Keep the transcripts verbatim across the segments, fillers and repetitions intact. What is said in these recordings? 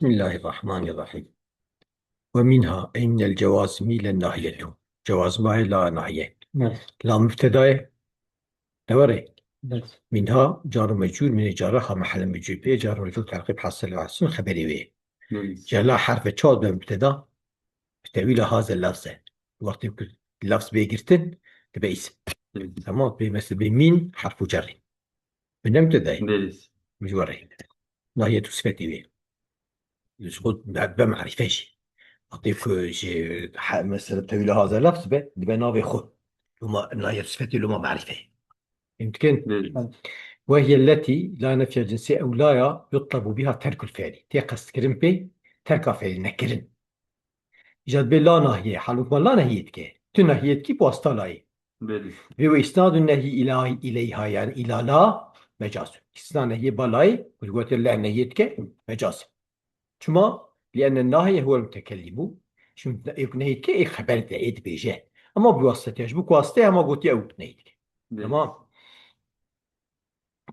Bismillahirrahmanirrahim. Ve minha, ey minel cewazimi len nahiyetu. Cewazim a ye la nahiye. Evet. La mübteda ye. Ne were? Evet. Minha, car û mecrûr, minê cara ha mehele mecrûr pê, car û mecrûr terqîb hasil ve hasil xeberê wê. Evet. Ca la herfe çawa dibe mübteda? Bi tewîla haze lafze. Wextê ku lafz bê girtin, dibe îsim. Evet. Tamam, bê mesela bê min herfu cerrî. Bi ne mübtedayê? Belê. Bi ji we re. Nahiyetu sifetî wê. Ji xwe be, be merîfe jî. Wextê ku ji he-, mesela tewîla haze lafz be, dibe navê xwe. Loma nahiyetu sifetî loma merîfe. Fehmtikin? Belê. Ve hiye letî la nefiya cinsî ew la ya yutlebu biha terkul fiilî. Tê qestkirin pê terka fiilî nekirin. Îca dibê la nahiyê, halok ma la nehiyê dike. Tu nehiyê dikî bi wasta layê. Belê. Vê ve îsnadun nehî îlâ, îleyha, yani îlâ la mecaz. Îsna nehiyê ba layê, ku ji gote le nehiyê dike, mecaz. Çima? Lienne nahiye huwel mutekellimu. Şimdi ê ku nehiyê dike, ê xeber de, ê dibêje. Ama bi wasta, ji bo ku wasta hema gotiye ew nehiyê dike. Belê. Tamam.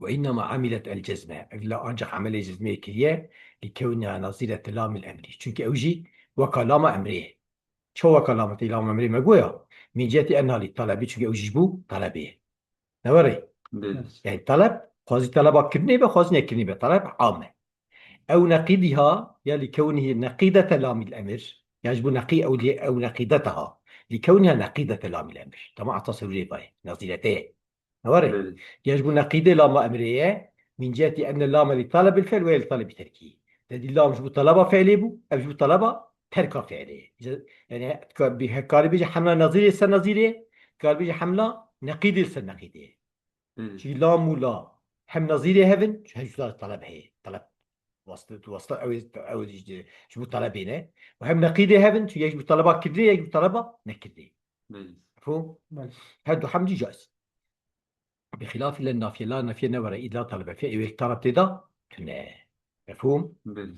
Ve innema amilet el cezme. Ev la ancak emelê cezmeyê kiriye, li kewniha nazîrete lamil emrî. Çünkü ew jî weka lama emrê ye. Çawa weka lama tê, lama emrê me goya? Min ciheti enha li talebî, çünkü ew jî ji bo talebê ye. Ne were? Belê. Yani taleb, xwazî taleba kirinê be, xwazî nekirinê be. Taleb am e. Ew neqîdîha, ya li kewnihî neqîdete lamil emir. Ya ji bo neqî-, ew li-, ew neqîdeteha. Li kewnihî neqîdete lamil emir. Tamam, ata serûrê bayê. Nazîrete ye. Ne were? Belê. Ya ji bo neqîdê lama emrê ye, min ciheti enne lame li talebil fi'l ve li talebi terkî. Te dî lam ji bo taleba fi'lê bû, ev ji bo taleba terka fi'lê ye. Yani, ka-, bi-, he-, karî bêje hemla nazîrê ser nazîrê, karî bêje hemla neqîdê ser neqîdê. Belê. Çünkü lam û la hem nazîrê hev in, hem ji taleb heye. Taleb wasta, wasta ew, ew ji, ji bo talebê ne. Û hem neqîdê hev in, çünkü yek ji bo taleba kirdê, yek ji bo taleba nekirdê. Belê. Mefhûm? Belê. Her du hem jî caiz. Bi xilafî len nafiye, la nafiye ne were, îlla talebe fi'lê wê taleb tê de tune. Mefhûm? Belê.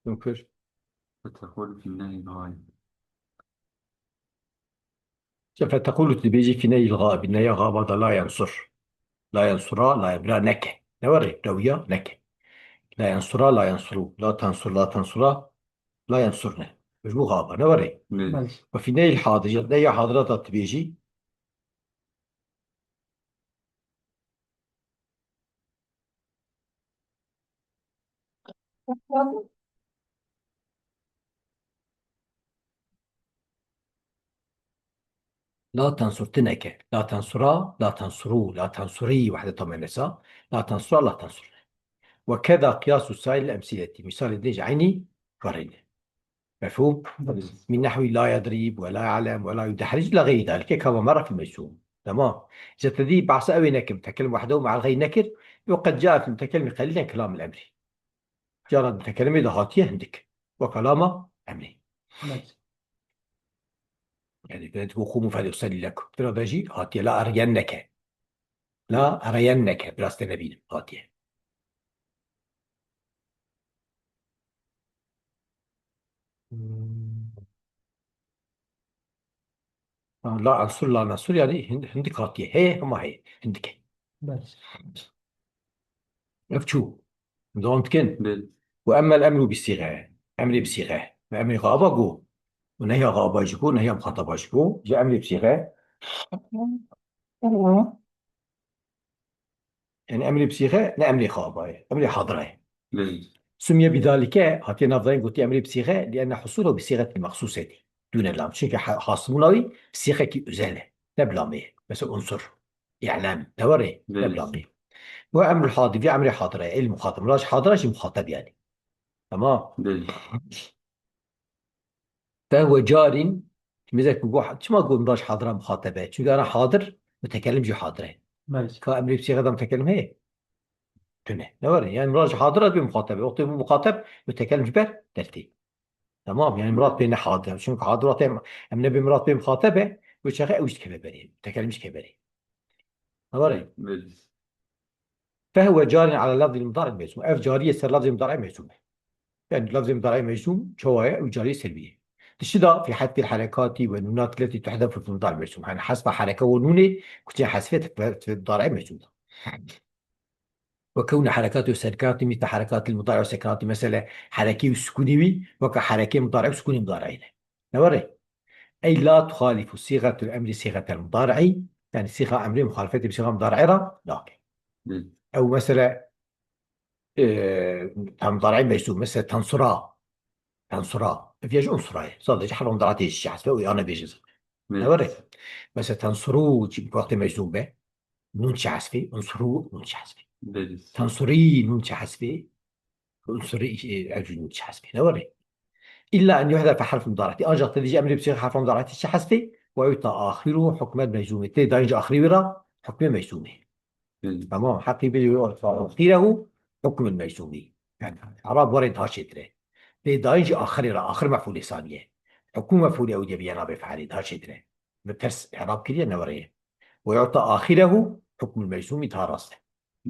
Şükür. Fetekûlu fî nehî gayb. Fe-, fetekûlu dibêjî fî nehî gayb. Neya gaba da la yensur. La yensura, la yensura neke. Ne were? Rewiya neke. La yensura, la yensuru. La tensur, la tensura, la yensurne. Ji bo gaba. Ne were? Belê. Belê. Ve fî nehî hadir. Neya hadira da dibêjî. La tensur tineke. La tensura, la tensuru, la tensurî, wehdeta menesa. La tensura, la tensurne. Ve keda qiyasu sairil emsileti. Misalê din jî eynî karîne. Mefhûm? Min nehwî la yedrîb we la ya'lem we la yudehric ila xeyrî dalîke kema merra fî meczûm. Tamam. Îca te dî behsa ew ê nekim. Tekelim wehdehu me'el xeyr nekir. Yo qed caa fî mutekelimî qelîlen kelamil emrî. Cara mutekelimê de hatiye hindik. Weka lama emrî. Evet. Yani ben digo qumu fel yusalli lekum. Vira de jî hatiye la eriyenneke. La eriyenneke. Biraz te nebînim. Hatiye. Hmm. La ansur, la nasur yani hin-, hindik hatiye. Heye ama heye. Hindik e. Belê. Ev çû. Dewam dikin. Belê. Û emmel emru bi sîxe. Emrê bi sîxe. Ve emrê xaba go. Û nehya xaba jî go, nehya muxataba jî go. Ji emrê bi sîxe. Yani emrê bi sîxe ne emrê xaba ye. Emrê hadira ye. Belê. Sumiye bidalike, hatiye navdayîn gotî emrê bi sîxe, lienne husûlehu bi sîxetin mexsûsetî. Dûne lam. Çünkü ha-, hasbûna wî sîxekî özel e. Ne bi lamê ye. Mesela unsur. Î'lem. Ne were? Ne bi Belê. Lamê ye. Bu emrul hadir, vî emrê hadira ye. El muxatab. Miraj hadira jî muxatab yani. Tamam. Belê. Fehwe carîn, mêze ku go, çima go miraj hadira muxatebe? Çünkü ana hadir, mutekelim jî hadir e. Belê. Ka emrê bi sîxe de mutekelim heye? Tune. Ne were? Yani miraj hadira bi muxatebe. Wextê bu muxateb, mutekelim ji ber dertê. Tamam, yani mirad pê ne hadir. Çünkü hadir wextê em, em nebê mirad pê muxatebe, bu çaxe ew jî dikeve berê. Mutekelim jî dikeve berê. Ne were? Belê. فهو جار على لفظ المضارع المجزوم. Ev carî ye ser lafzê mudarî meczûm e. Yani lafzê mudarî meczûm çawa ye? Ew carî ser wî ye. Dişi da fi haddil harekati ve nunat leti tuhdefu fil mudarî meczûm. Yani hesba hereke û nûnê ku tê hesfê fi mudarî meczûm da. Ve kewne harekati ve sekanati mîta harekati mudarî ve sekanati, mesela herekî û sukûnê wî weka herekê mudarî û sukûnê mudarî ne. Ne were? Ey la tuhalifu sîxetul emrî sîxetel mudarî, yani sîxa emrê muxalefetê bi sîxa mudarî ra nake. Hı. Ew mesela, e, tam mudarî meczûm, mesela tensura. Tensura. Ev ya ji unsura ye. Sadece herf mudarî tê ji hesfê û ya nebêje zaten. Ne were? Mesela tensuru çi wextê meczûm be? Nûn çi hesfê? Unsuru nûn çi hesfê? Tensurî nûn çi hesfê? Unsuri, e, ev jî nûn çi hesfê? Ne were? Îlla en yuhdefe herf mudarî. Ancak te dî ji emrê bi sîxa herf mudarî çi hesfê? Ve yuta axiru hukmen meczûmê. Tê dayîn ji axirî wî ra hukmê meczûmê. Hı. Tamam. Heqî bê yuta axirehu hukmen meczûmî. Yani Arab were daha çêtir e. Tê dayîn ji axirê ra, axir mefûlê saniye. Hukû mefûlê ew diye bi yena bê fe'lê daha çêtir e. Bi ters i'rab kiriye ne were ye. Ve yuta axirehu hukmen meczûmî daha rast e.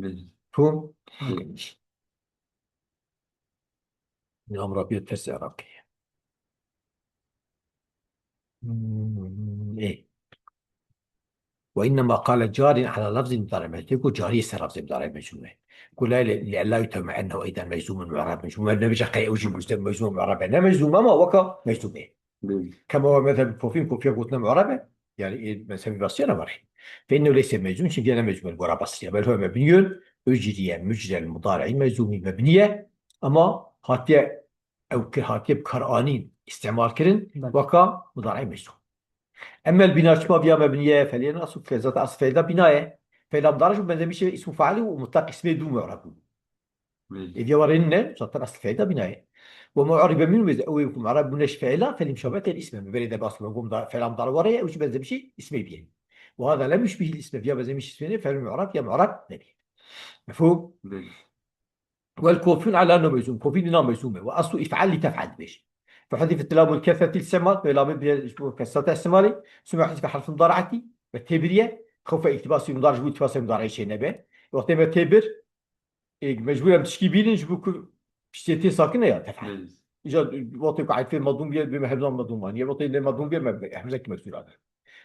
Hı. Fûm? Hı. Nîzam Rabî ters Iraqî. Hmm, ê. Ve innema qale carin ala lafzî mudarî meczûm. Ku carî ser lafzê mudarî meczûm e. Ku la li, li la yuteme'ennehu eyden meczûmun mu'rab meczûm. Nebêje qey ew jî meczûm, meczûm mu'rab e. Ne meczûm ama weka meczûm e. Belê. Kema ve mezheb kofîn, kofiya gotine mu'rab e. Yani, e, mezhebî Basriya ne var. Fe innehu leyse meczûm, çünkü ne meczûm e, gora Basriya. Bel huve mebniyun, ucriye, mucrel mudarî meczûmî mebniye. Ama hatiye, ew ki hatiye bi kar anîn, îstemal kirin, Belê. Weka mudarî meczûm. Emmel bina çima viya mebniye, felê nasu, fe zaten asl fe'l da bina ye. Fe'la mudarî ji benzemişê îsmu faîlî û mutlaq îsmê dû mu'rab bû. Belê. Êdiya warê ne, zaten asl fe'l da bina ye. Ve mu'rîbe min ve ew ê ku mu'rab bûne ji fe'la, felî muşabeheten îsme. Min berê de bas ve gom da fe'la mudarî warê ye, ew jî benzemişî îsmê bîye. Ve hada lem yuşbihil îsme, viya benzemişî îsmê ne, fe'l mu'rab ya mu'rab nebî. Mefhûm? Belê. Wel kofîn ala no meczûm, kofîn dîna meczûm e. Ve aslu îf'al lî tef'al dibêje. Fe hudîfe tilamul kesreti îstemal, ve lamê bîye ji bo kesreta îstemalê, sume hudîfe herf mudarî'etî, ve têbiriye, xewfe îktibasî mudarî ji bo îktibasê mudarî çê nebe. Wextê me têbir, Ê, mecbûr em tişkî bînin ji bo ku piştê tê sakin e ya tef'al. Belê. Îca wextê ku eyfê medûm bîye, bê me hemza medûm aniye. Wextê lê medûm bîye, me hemzekî meksûr ane.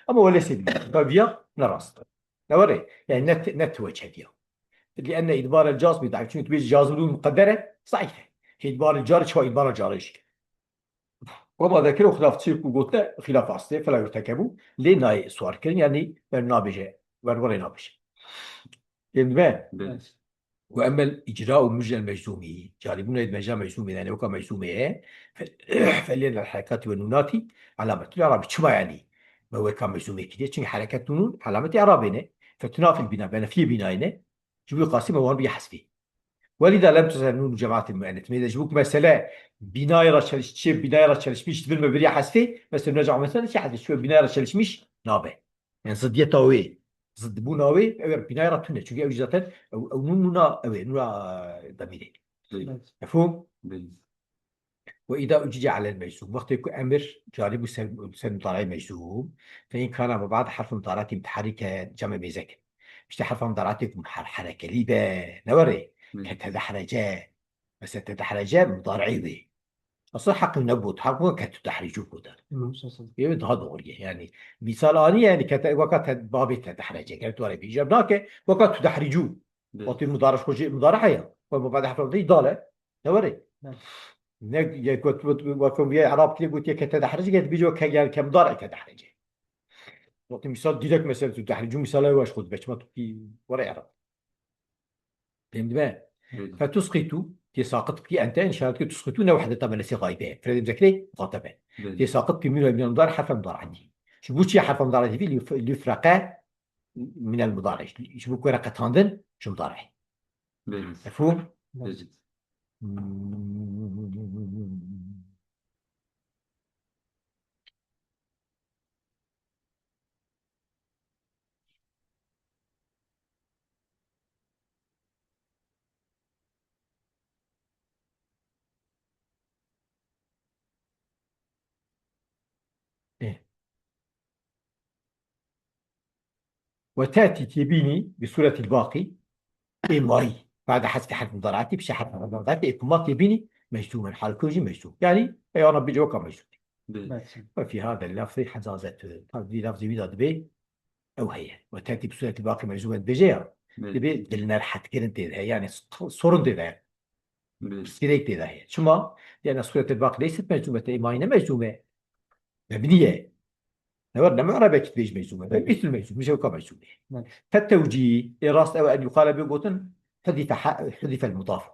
Ama welê sê bî. Ka viya ne rast. Ne were? Yani ne, ne tu weçe viya. Li enne îdbar el cazmî daîf. Çünkü tu bêjî cazim dû muqedder e, zaîf e. Îdbar el cari çawa îdbar el cari jî. Wema dekir û xilaf çî ku gote, xilaf astê, fela yurtekebû. Lê nayê sual kirin, yani wer nabêje, wer were nabêje. Ên dibe? Belê. Ve emmel îcra û mucrel meczûmî, carîbûna êd meca meczûmê, yani weka meczûmê ye, fe-, felê el herekatî ve nûnatî, alametül i'rabî. Çima yani? Me weka meczûmê kiriye, çünkü hereket nûn alametê i'rabê ne. Fetunafil bina, benefiyê binayê ne. Ji bo qasî me wan bî hesbî. Welîda lem tuzer nûn cemaatî muennet. Mêde ji bo ku mesele binayê ra çeliş-, çê binayê ra çelişmiş dibin me biriya hesbê, mesela nûna cemaatî çê hesbê, çê binayê ra çelişmiş nabe. Yani ziddiyeta wê, ziddbûna wê, ew binayê ra tune. Çünkü ew jî zaten ew, ew nûn nûna ew ê, nûna, e, demîrê. Belê. Mefhûm? Belê. Ve îda ucriye alel meczûm. Wextê ku emir carî bû ser, ser mudarî meczûm. Fe in kana min ba'd herf mudarî'etî mutaherrike cem mêzek. İşte herf mudarî'etê ku her-, herekelî be, ne were? Belê. Ke tedehrece. Mesela tedehrece mudarî wê. Aslında hakkı nebut, hakkı ke tudehricû gote. Tamam, sağ ol. Yê daha doğru ye. Yani misal anî yani ke te, weka te, babê tedehrece. Ger tu were bî. Îcab nake, weka tudehricû. Belê. Wextê mudarî xwe jî mudarî heye. Ve min ba'd herf mudarî dale. Ne were? Belê. Ne, ye, got, got, got, got, ye, Arab kiriye, gotiye ke tedehrece, ke dibêje ke, yani ke mudarî tedehrece. Wextê misal direkt mesela tu dehricû misala wê ji xwe dibe, çima tu kî were Arab. Fehmî me? Belê. Fetusqitu, tê saqit bikî, ente, nîşanetke tusqitu ne wehdeta menasî xaîbe. Fiilê muzekkerê muxatebe. Belê. Tê saqit bikî mîn ve mîn mudarî herf mudarî. Ji bo çi herf mudarî dibî? Liyuf-, liyufreqe minel mudarî. Ji bo ku were qetandin ji mudarî. Belê. Mefhûm? Belê. Ê. Ve te'tî tê bînî bi sûretil baqî. Ê mayî. Ba'de hezfi herf mudara'atî, piştî herf mudara'atî, ê ku ma tê bînî, meczumen. Hal kujî meczum. Yani, ey ana bî coka meczum. Belê. Belê. Ve fî hada lafzî hezazet. Tabi vî lafzî wî de dibê, ew heye. Ve tertîb sureti baqî meczumen dibêje ya. Belê. Dibê dilnerhetkirin tê de heye. Yani, st-, sorun tê de heye. Belê. Pirsgirêk tê de heye. Çima? Yani, sureti baqî leyset meczume, ê mayî ne meczume. Mebnî ye. Ne war, ne mu'rebe ki dibêj meczume. Mebnî meczum, mişe weka meczume. Belê. Fet tewcîh, ê rast ew en yuqale bê gotin, hudife ha-, hudife el mudaf.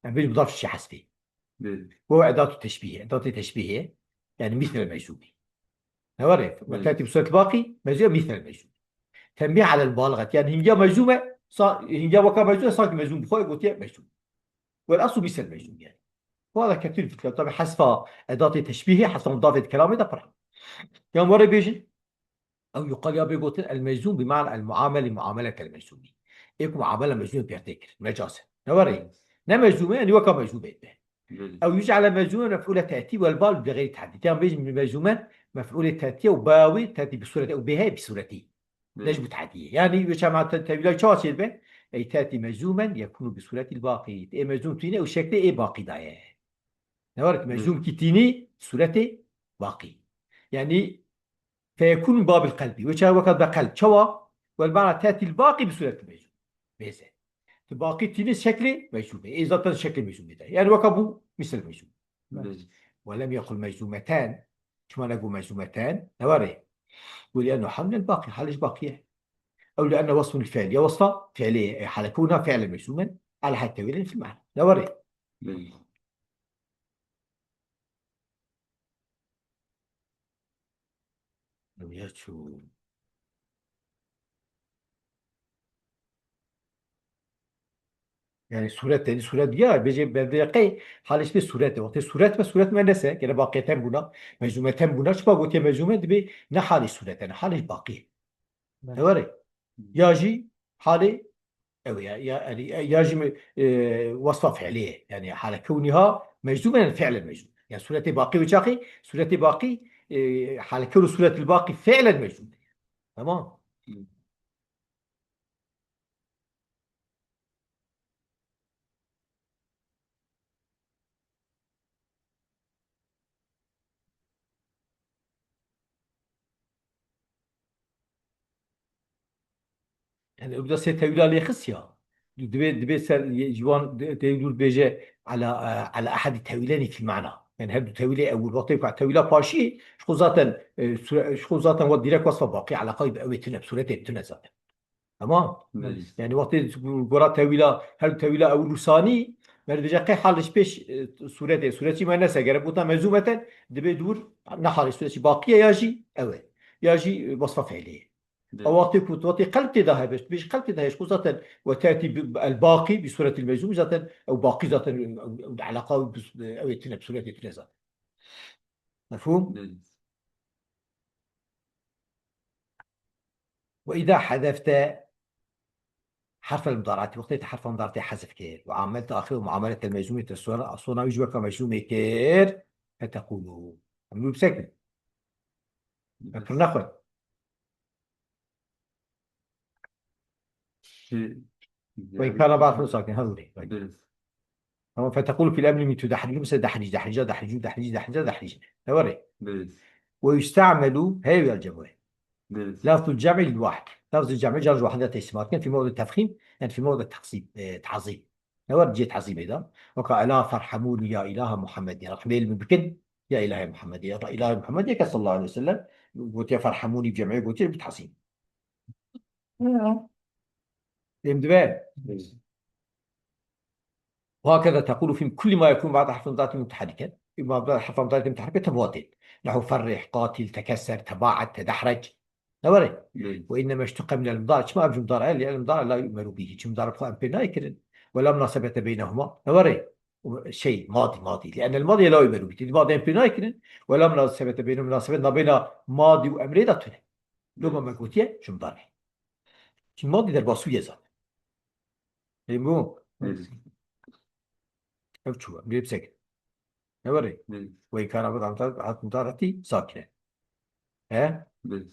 Yani bir mudaf şi hesbi. Belê. Bu edatu teşbih, edatu teşbih. Yani misel meczume. Ne var ya? Belê. Ve tertîb suret baqî, meczume misel meczume. Tenbih alel balgat. Yani hingiya meczume, sa-, hingiya weka meczume, sanki meczum bu. Gotiye meczum. Wal aslu misel meczum yani. Bu arada ketir fikir. Tabi hesfa edatê teşbihê, hesfa mudafê kelamê de pir. Yan were bêjin, ew yuqal ya bê gotin el meczum bi ma'na el muameli muameletel meczumi. Ê ku muamele meczumê pê tê kir. Mecaz. Ne were? Ne meczume, yani weka meczume be. Belê. Ew yuc'ale meczumen mef'ule te'tî wel bal bi xeyrî te'dî. Yan bêjin meczumen mef'ule te'tî û bawê te'tî bi sureti ew bê heye bi suretî. Belê. Ne ji bo te'diyê. Yani, wê çema te-, tewîla çawa çêdibe? Ey te'tî meczumen yekunu bi suretil baqî. Ê meczum tîne û şeklê ê baqî daye. Ne var ki meczum Belê. Ki tînî suretê baqî. Yani, feyekunu babil qelbi. Wê çawa weka be qelb. Çawa? Wel bana te'tîl baqî bi suretil meczum. Bêze. Tu baqî tînî şeklê meczume. Ê zaten şeklê meczume de. Yani weka bu misal meczum. Belê. Ve lem yekul meczumeten. Çima negot meczumeten? Ne were? Got, li'ennehu hamlel baqî, halij baqî ye. Ew li'enne wasfun fi'l. Ya wasfa fi'lê ye. E, hale kewna fi'len meczumen. Ala hal tewîlen fil ma'na. Ne were? Belê. Ya çû. Yani suret, yani suret ya, bêje berdê qey, halê işte suret, wextê suret ve suret muennese, gene baqiyeten buna, mecumeten buna, çipa gotiye mecume, dibê ne halê sureten, halê baqî. Evet. Ne were? Ya jî halê, ew ya, ya, yani, ya jî me-, e, wasfa fi'lê ye. Yani hale kewniha meczumen, yani fi'len meczum. Yani suretê baqî ve çaxî, suretê baqî, e, hale kewnu suretil baqî fi'len meczum. Tamam. Hı. Yani, ew da sê tewîla lê xist ya. Dibê, dibê ser ye-, ji wan de-, tê dûr bêje ala, e, ala ehadî tewîlenî fî ma'na. Yani, her du tewîlê ewil, wextê ku tewîla paşî, ji xwe zaten, e, sure-, ji xwe zaten wa direkt wasfa baqî, eleqayî bi ewê tune, bi suretê tune zaten. Tamam? Belê. Yani, wextê gora tewîla, her tewîla ewil û sanî, meriv dibêje qey hal ji pêş, e, suretê, suretî me nese, gerek gotan mezûmeten, dibê dûr, ne halê suretî baqî ye ya jî ew e. Ya jî, e, wasfa fi'lê ye. Belê. Ew wextê ku tu wextê qelb tê de hebe, tu bêjî qelb tê de heye, ji xwe zaten we tertîb el baqî, bi suretil mezûm, zaten ew baqî zaten, ew, ew eleqa bi, ew ê tune, bi suretê tune zaten. Mefhûm? Belê. Ve îza hezefte herfel mudarati, wextê te herfa mudaratê hezf kir, ve amelte axir ve muameletel meczûmê te sona, sona wî ji weka meczûmê kir, feteqûlû. Em wî bisekin. Em pir nexwin. Şey, Ve yani, imkana bar sakin, ha, öyle. Belê. Tamam, feteqûlû fîl emrî min tu dehrîcû, mesela dehrîc, dehrîca, dehrîcû, dehrîcî, dehrîca, dehrîc. Ne were? Belê. Ve yusta'melû, heye ya cemwe. Belê. Lafzul cem'i lil wahid. Lafzul cem'i car ji wahide te îstîmal dikin, fî mewdi tefxîm, yani fî mewdi teqsîm, e, tazîm. Ne were cihê tazîmê de? Weka ela ferhemûnî ya ilahe Muhammedî. Rehmê li min bikin, ya ilahe Muhammedî. Ya ilahe Muhammedî, yeke sallallahu aleyhi ve sellem, gotiye ferhemûnî bi cem'ê gotiye bi tazîm. Ya. Fehmî dibe? Belê. وهكذا تقول في كل ما يكون بعد حرف مضارع متحركا. ما بعد حرف مضارع متحركا تبواتين. نحو فرح، قاتل، تكسر، تباعد، تدحرج. Ne were? Belê. وإنما اشتق من المضارع. Çima ev ji mudarê, لأن المضارع لا يؤمر به. Çi mudarê xwe em pê nayê kirin. ولا مناسبة بينهما. Ne were? Şey, madî, madî. لأن الماضي لا يؤمر به. Tî madî em pê nayê kirin. ولا مناسبة بينهما. Minasebet nabeyna madî û emrê de tune. Loma me gotiye, ji mudarê. Çi madî derbasû ye zaten. Ê bû? Belê. Ev çû, em lê bisekin. Ne were? Belê. Wey kara bi hat mudaratî sakine. He? Belê.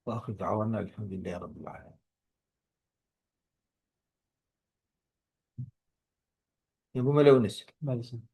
وآخر دعوانا الحمد لله رب العالمين. Yê bû me lew nês. Belê.